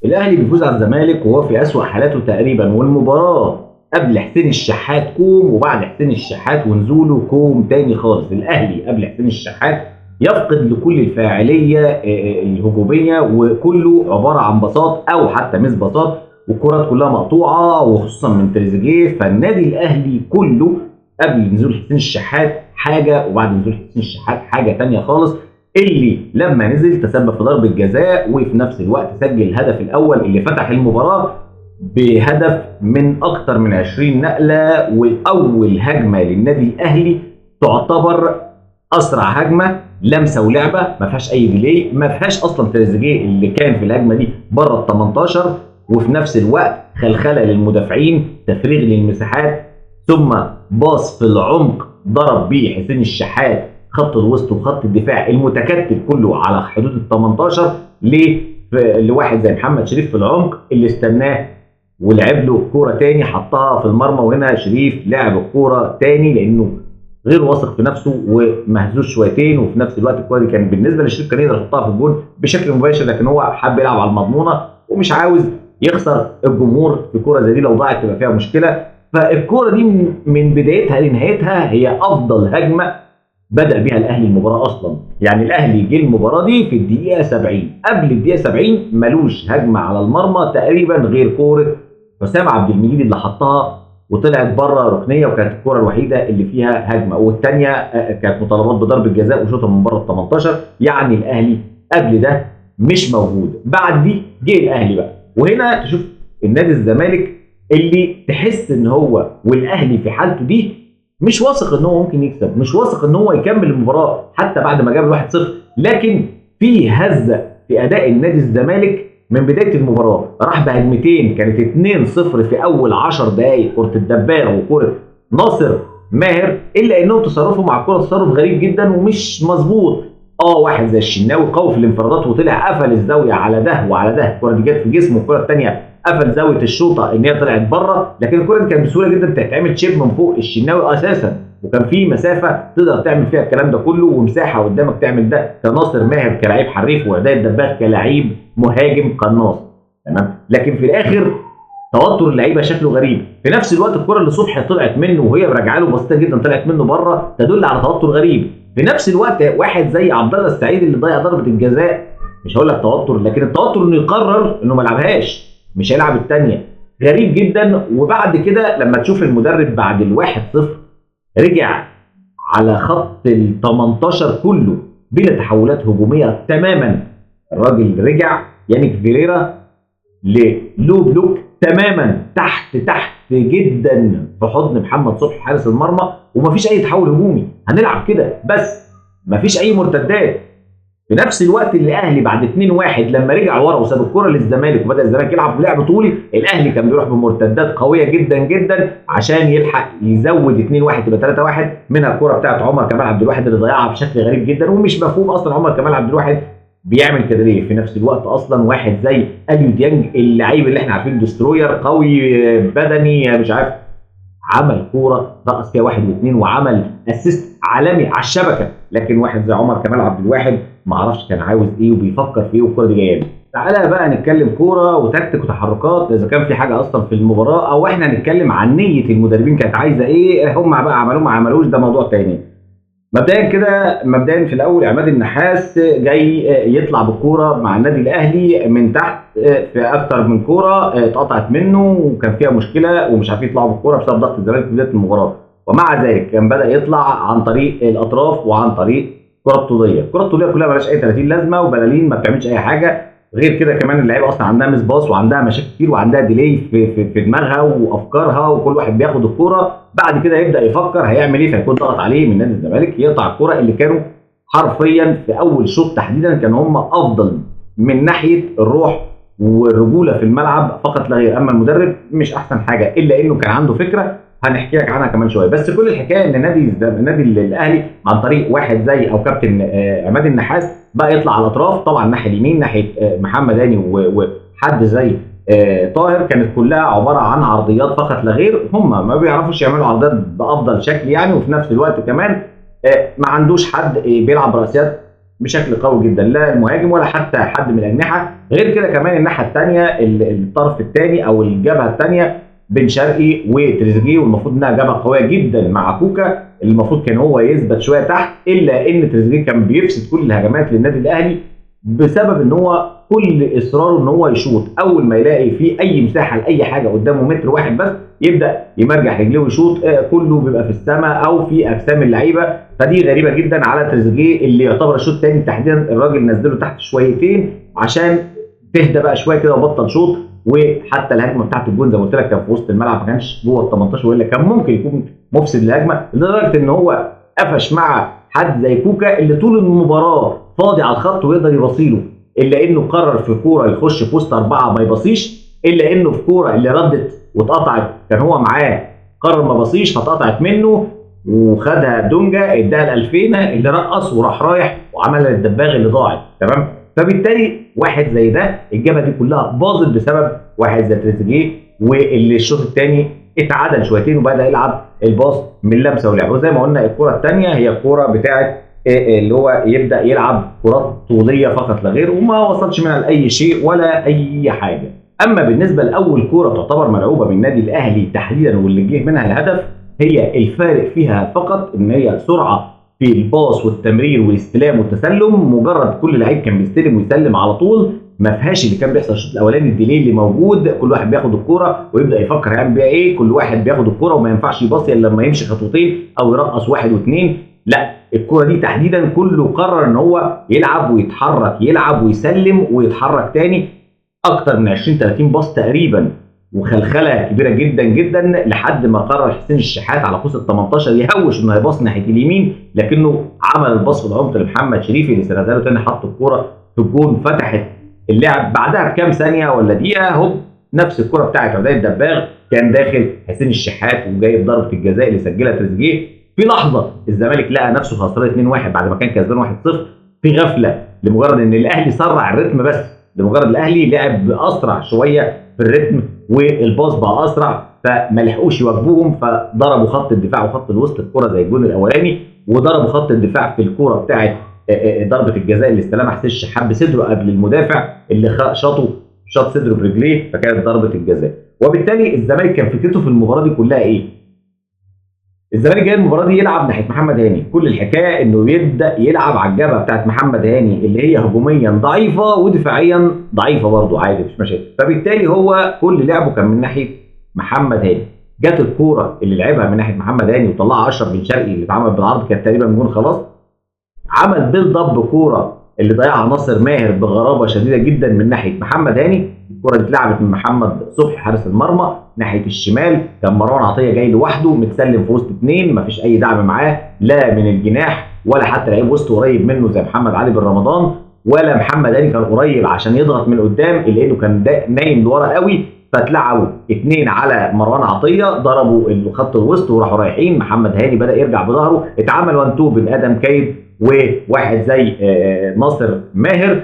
الاهلي بيفوز على الزمالك وهو في اسوأ حالاته تقريبا، والمباراة قبل حسين الشحات كوم وبعد حسين الشحات ونزوله كوم تاني خالص. الاهلي قبل حسين الشحات يفقد لكل الفاعلية الهجومية، وكله عبارة عن باصات او حتى مش باصات، والكرات كلها مقطوعة وخصوصا من تريزيجيه. فالنادي الاهلي كله قبل نزول حسين الشحات حاجة وبعد نزول حسين الشحات حاجة تانية خالص. اللي لما نزل تسبب في ضربه جزاء، وفي نفس الوقت سجل الهدف الاول اللي فتح المباراة بهدف من اكتر من 20 نقله، واول هجمة للنادي الاهلي تعتبر اسرع هجمة، لمسه ولعبه ما فيهاش اي delay، ما فيهاش اصلا تريزيجيه اللي كان في الهجمة دي بره ال 18، وفي نفس الوقت خلخله للمدافعين، تفريغ للمساحات، ثم باص في العمق ضرب بيه حسين الشحات خط الوسط وخط الدفاع المتكتل كله على حدود ال 18 لواحد زي محمد شريف في العمق اللي استناه ولعب له الكورة تاني، حطها في المرمى. وهنا شريف لعب الكورة تاني لانه غير واثق في نفسه ومهزوز شويتين، وفي نفس الوقت الكورة دي كان بالنسبة لشريف كان يقدر يحطها في الجون بشكل مباشر، لكن هو حب يلعب على المضمونه ومش عاوز يخسر الجمهور في كورة زي دي، لو ضاعت تبقى فيها مشكلة. فالكوره دي من بدايتها لنهايتها هي افضل هجمة بدأ بها الاهلي المباراة اصلا. يعني الاهلي جه المباراة دي في الدقيقة 70، قبل الدقيقة 70 ملوش هجمة على المرمى تقريبا غير كورة حسام عبد المجيد اللي حطها وطلعت بره ركنيه، وكانت الكورة الوحيدة اللي فيها هجمة، والثانية كانت مطالبات بضربه جزاء وشوطه من بره ال 18. يعني الاهلي قبل ده مش موجود. بعد دي جه الاهلي بقى، وهنا تشوف النادي الزمالك اللي تحس ان هو والاهلي في حالته دي مش واثق ان هو ممكن يكسب، مش واثق ان هو يكمل المباراة حتى بعد ما جاب 1-0، لكن في هزه في اداء النادي الزمالك من بداية المباراة. راح بهجمتين كانت 2-0 في اول 10 دقائق، كره الدباغ وكره ناصر ماهر، الا انهم تصرفوا مع الكره تصرف غريب جدا ومش مظبوط. واحد زي الشناوي قوي في الانفرادات وطلع قفل الزاوية على ده وعلى ده، الكره دي جت في جسمه، والكره الثانية قفل زاوية الشوطه ان هي طلعت بره، لكن الكره دي كانت بسهولة جدا تتعمل chip من فوق الشناوي اساسا، وكان في مسافة تقدر تعمل فيها الكلام ده كله ومساحة قدامك تعمل ده كناصر ماهر كلاعب حريف، وعداء الدباغ كلاعب مهاجم قناص، تمام. لكن في الاخر توتر اللعيبة شكله غريب. في نفس الوقت الكره اللي صبحي طلعت منه وهي راجعه له بسيطة جدا طلعت منه بره، تدل على توتر غريب. في نفس الوقت واحد زي عبد الله السعيد اللي ضيع ضربه الجزاء، مش هقول لك توتر، لكن التوتر انه يقرر انه ما يلعبهاش، مش هيلعب الثانية، غريب جدا. وبعد كده لما تشوف المدرب بعد 1-0 رجع على خط ال 18 كله بلا تحولات هجومية تماما، الراجل رجع يانيك فيريرا ل low block تماما تحت تحت جدا في حضن محمد صبحي حارس المرمى، ومفيش اي تحول هجومي، هنلعب كده بس مفيش اي مرتدات. في نفس الوقت اللي الاهلي بعد 2-1 لما رجع ورا وساب الكره للزمالك وبدا الزمالك يلعب لعب طولي، الاهلي كان بيروح بمرتدات قوية جدا جدا عشان يلحق يزود 2-1 تبقى 3-1، منها الكره بتاعت عمر كمال عبد الواحد اللي ضيعها بشكل غريب جدا ومش مفهوم اصلا عمر كمال عبد الواحد بيعمل كده ليه. في نفس الوقت اصلا واحد زي اليو ديانج اللعيب اللي احنا عارفينه destroyer قوي بدني مش عارف، عمل كورة رقص فيها 1 و2 وعمل assist عالمي على الشبكة، لكن واحد زي عمر كمال عبد الواحد ما اعرفش كان عاوز ايه وبيفكر في ايه والكوره دي جاية له. تعالى بقى نتكلم كورة وتكتيك وتحركات، اذا كان في حاجة اصلا في المباراة او احنا هنتكلم عن نيه المدربين كانت عايزه ايه، هم بقى عملوه ما عملوش ده موضوع تاني. مبدئيا كده، مبدئيا في الاول عماد النحاس جاي يطلع بالكورة مع النادي الاهلي من تحت في اكتر من كورة اتقطعت منه وكان فيها مشكلة ومش عارفين يطلعوا بالكورة بسبب ضغط الزمالك في بداية المباراة، ومع ذلك كان بدا يطلع عن طريق الاطراف وعن طريق الكره الطوليه. الكره الطوليه كلها مالهاش اي 30 لازمه وبلالين ما بتعملش اي حاجة، غير كده كمان اللعيبة اصلا عندها miss pass وعندها مشاكل كتير وعندها delay في دماغها وافكارها، وكل واحد بياخد الكورة بعد كده يبدا يفكر هيعمل ايه، فيكون ضغط عليه من نادي الزمالك يقطع الكورة اللي كانوا حرفيا في اول شوط تحديدا كانوا هم افضل من ناحية الروح والرجوله في الملعب فقط لا غير. اما المدرب مش احسن حاجة، الا انه كان عنده فكرة هنحكي لك عنها كمان شوية. بس كل الحكاية ان النادي الاهلي عن طريق واحد زي او كابتن عماد النحاس بقى يطلع على الاطراف، طبعا ناحية اليمين ناحية محمد هاني وحد زي طاهر، كانت كلها عبارة عن عرضيات فقط لا غير، هم ما بيعرفوش يعملوا عرضيات بافضل شكل يعني، وفي نفس الوقت كمان ما عندوش حد بيلعب راسيات بشكل قوي جدا، لا المهاجم ولا حتى حد من الاجنحة. غير كده كمان الناحية الثانية الطرف الثاني او الجبهة الثانية بن شرقي وتريزيجيه، والمفروض انها جبهة قوية جدا مع كوكا اللي المفروض كان هو يثبت شوية تحت، الا ان تريزيجيه كان بيفسد كل الهجمات للنادي الاهلي بسبب ان هو كل اصراره ان هو يشوط. اول ما يلاقي في اي مساحة لاي حاجة قدامه متر واحد بس يبدا يمرجح رجليه ويشوط، كله بيبقى في السماء او في اجسام اللعيبة. فدي غريبة جدا على تريزيجيه اللي يعتبر الشوط الثاني تحديدا الراجل نزله تحت شويتين عشان تهدى بقى شوية كده وبطل شوط. وحتى الهجمة بتاعت الجون زي ما قلت لك كان في وسط الملعب، ما كانش جوه ال 18، والا كان ممكن يكون مفسد للهجمه، لدرجة ان هو قفش مع حد زي كوكا اللي طول المباراة فاضي على الخط ويقدر يبصيله، الا انه قرر في كورة يخش في وسط 4 ما يبصيش، الا انه في كورة اللي ردت واتقطعت كان هو معاه قرر ما بصيش فاتقطعت منه وخدها دونجا اداها الالفينه اللي رقص وراح رايح وعملها للدباغ اللي ضاعت. تمام، فبالتالي واحد زي ده الجبهة دي كلها باظت بسبب واحد زي تريزيجيه، واللي الشوط الثاني اتعدل شويتين وبدا يلعب الباص من لمسه ولعب. وزي ما قلنا الكره الثانية هي الكره بتاعه اللي هو يبدا يلعب كرات طوليه فقط لا غير، وما وصلش منها لاي شيء ولا اي حاجة. اما بالنسبة لاول كورة تعتبر ملعوبه من النادي الاهلي تحديدا واللي جه منها الهدف، هي الفارق فيها فقط ان هي سرعة في الباص والتمرير والاستلام والتسلم، مجرد كل لعيب كان بيستلم ويسلم على طول، ما فيهاش اللي كان بيحصل الشوط الاولاني ال delay اللي موجود، كل واحد بياخد الكورة ويبدا يفكر هيعمل بيها ايه، كل واحد بياخد الكورة وما ينفعش يباصي الا لما يمشي خطوتين او يرقص واحد واثنين. لا، الكورة دي تحديدا كله قرر ان هو يلعب ويتحرك، يلعب ويسلم ويتحرك تاني، اكتر من 20 30 باص تقريبا، وخلخله كبيرة جدا جدا، لحد ما قرر حسين الشحات على قوس ال 18 يهوش انه هيباص ناحية اليمين، لكنه عمل الباص في العمق لمحمد شريف اللي سندها له تاني، حط الكورة في الجون، فتحت اللعب. بعدها بكام ثانية ولا دقيقة هوب نفس الكره بتاعت عدي الدباغ كان داخل حسين الشحات وجايب ضربه الجزاء اللي سجلها تريزيجيه. في لحظة الزمالك لقى نفسه خسران 2-1 بعد ما كان كسبان 1-0 في غفلة، لمجرد ان الاهلي سرع الريتم، بس لمجرد الاهلي لعب اسرع شوية في الريتم والباص بقى اسرع، فما لحقوش يواجهوهم، فضربوا خط الدفاع وخط الوسط في كورة زي الجون الاولاني، وضربوا خط الدفاع في الكورة بتاعه ضربه الجزاء اللي استلمها حسين الشحات بصدره قبل المدافع اللي شاطه شاط صدره برجليه، فكانت ضربه الجزاء. وبالتالي الزمالك كان فكرته في المباراة دي كلها ايه؟ الزمالك جاي المباراة دي يلعب ناحية محمد هاني، كل الحكاية انه يبدا يلعب على الجبهة بتاعت محمد هاني اللي هي هجوميا ضعيفة ودفاعيا ضعيفة برضه عادي مفيش مشاكل، فبالتالي هو كل لعبه كان من ناحية محمد هاني. جت الكورة اللي لعبها من ناحية محمد هاني وطلعها اشرف بن شرقي اللي اتعمل بالعرض كانت تقريبا جون خلاص، عمل build up كورة اللي ضيعها ناصر ماهر بغرابة شديدة جدا من ناحية محمد هاني. الكره دي اتلعبت من محمد صبحي حارس المرمى ناحية الشمال، كان مروان عطية جاي لوحده متسلم في وسط اثنين، مفيش اي دعم معاه لا من الجناح ولا حتى لعيب وسط قريب منه زي محمد علي بن رمضان، ولا محمد هاني كان قريب عشان يضغط من قدام الا انه كان نايم لورا قوي، فاتلعبوا اثنين على مروان عطية ضربوا الخط الوسط وراحوا رايحين. محمد هاني بدا يرجع بظهره، اتعمل 1 2 بين ادم كايد وواحد زي ناصر ماهر،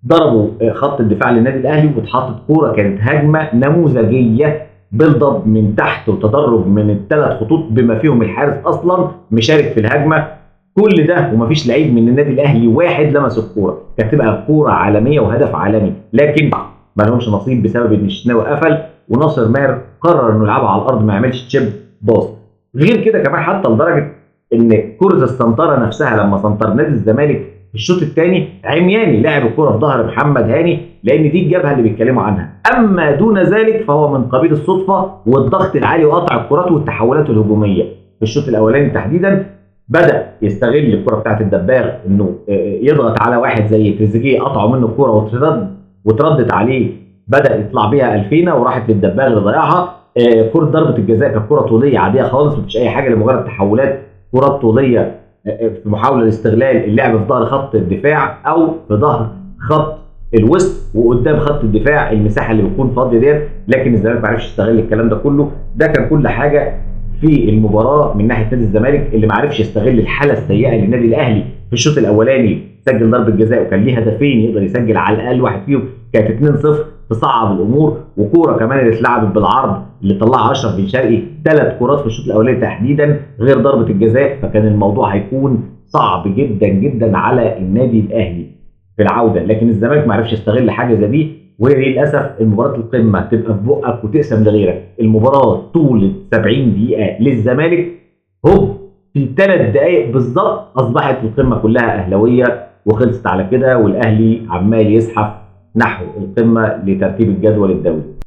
ضربوا خط الدفاع للنادي الاهلي واتحطت كورة كانت هجمة نموذجيه، build up من تحت وتدرج من الثلاث خطوط بما فيهم الحارس اصلا مشارك في الهجمة، كل ده ومفيش لعيب من النادي الاهلي واحد لمس الكورة، كانت تبقى كورة عالمية وهدف عالمي، لكن ما لهمش نصيب بسبب ان الشناوي قفل وناصر ماهر قرر انه يلعبها على الارض ما يعملش chip pass. غير كده كمان حتى لدرجة ان كره السنطره نفسها لما سنطر نادي الزمالك في الشوط الثاني عمياني لعب الكره في ظهر محمد هاني، لان دي الجبهة اللي بيتكلموا عنها. اما دون ذلك فهو من قبيل الصدفة والضغط العالي وقطع الكرات والتحولات الهجومية. في الشوط الاولاني تحديدا بدا يستغل الكره بتاعت الدباغ انه يضغط على واحد زي تريزيجيه، قطعوا منه الكره وتردت عليه، بدا يطلع بيها الفينا وراحت للدباغ اللي ضيعها. كره ضربه الجزاء كانت كره طوليه عادية خالص، مفيش اي حاجة، لمجرد تحولات كرات طوليه في محاولة لاستغلال اللعب في ظهر خط الدفاع او في ظهر خط الوسط وقدام خط الدفاع المساحة اللي بتكون فاضية ديت، لكن الزمالك ما عرفش يستغل الكلام ده كله. ده كان كل حاجة في المباراة من ناحية نادي الزمالك اللي ما عرفش يستغل الحالة السيئة للنادي الاهلي في الشوط الاولاني، سجل ضربه جزاء وكان ليه هدفين يقدر يسجل على الاقل واحد فيهم، كانت 2-0 تصعب الامور، وكوره كمان اللي اتلعبت بالعرض اللي طلعها اشرف بن شرقي، 3 كرات في الشوط الاولاني تحديدا غير ضربه الجزاء، فكان الموضوع هيكون صعب جدا جدا على النادي الاهلي في العودة، لكن الزمالك ما عرفش يستغل حاجة زي دي، وهي دي للاسف المباراة القمه تبقى في بقك وتقسم لغيرك. المباراة طول 70 دقيقة للزمالك، هوب في 3 دقائق بالظبط اصبحت القمه كلها اهلاويه وخلصت على كده، والاهلي عمال يزحف نحو القمه لترتيب الجدول الدولي.